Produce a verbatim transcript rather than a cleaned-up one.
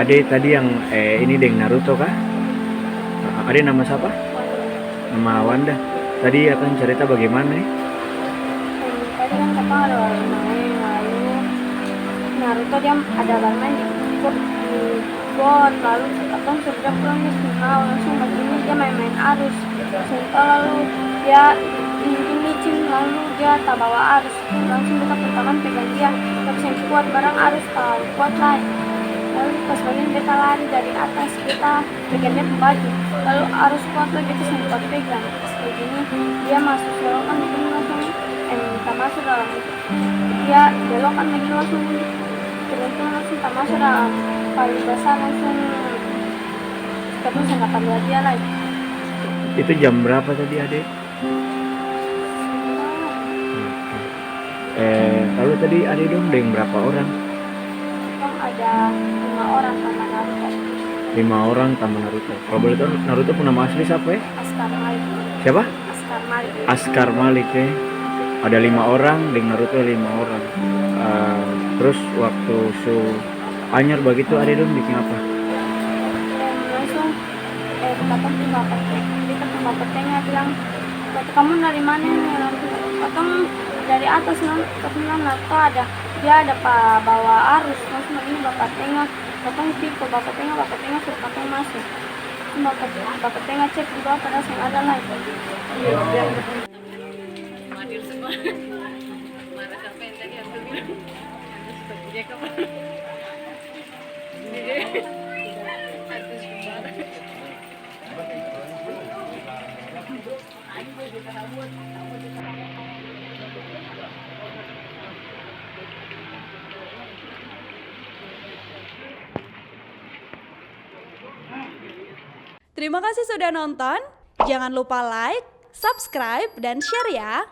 Ade tadi yang, eh, ini deng Naruto kah? Ade nama sapa? Nama Wanda. Tadi akang carita bagemana, eh? Tadi kan katong ada barmaeng, lalu Naruto dia ada barmaeng di got, di got, lalu katong suruh dia pulang, dia seng mau, langsung bagini dia maeng-maeng arus. Seng tau lalu dia licin, lalu dia tabawa arus, langsung beta pung tangan pegang dia, tapi seng kuat, barang arus talalu kuat lai. Lalu pas bagini beta lari dari atas, beta pegang dia pung baju, lalu arus kuat lai, beta seng kuat pegang. Pas bagini dia maso selokan bagini langsung, em, tamaso dalam, dia belokan bagini langsung, turun-turun langsung tamaso dalam kayu basar, langsung katong seng dapa lia dia lai. Itu jam berapa tadi, Ade? Eh, lalu tadi Ade dong deng berapa orang? Katong ada lima orang tamba Naruto. Lima orang tamba Naruto. Kalo boleh tau, Naruto pung nama asli sapa, eh? Askar Malik. Siapa? Askar Malik. Askar Malik, eh. Ada lima orang, deng Naruto lima orang. Eh, terus waktu su anyar bagitu, Ade dong biking apa? Em, langsung, eh, katong pung bapa te-, beta pung bapa tenga bilang, "Bapa, kamong dari mana ni?" Katong dari atas, no. Katong bilang, "Naruto ada, dia ada pa bawa arus." Langsung bagini bapa tenga, katong pi ko bapa tenga, bapa tenga suruh katong maso. Bapa, bapa tenga cek di bawah, padahal seng ada lai. Terima kasih sudah nonton. Jangan lupa like, subscribe, dan share ya.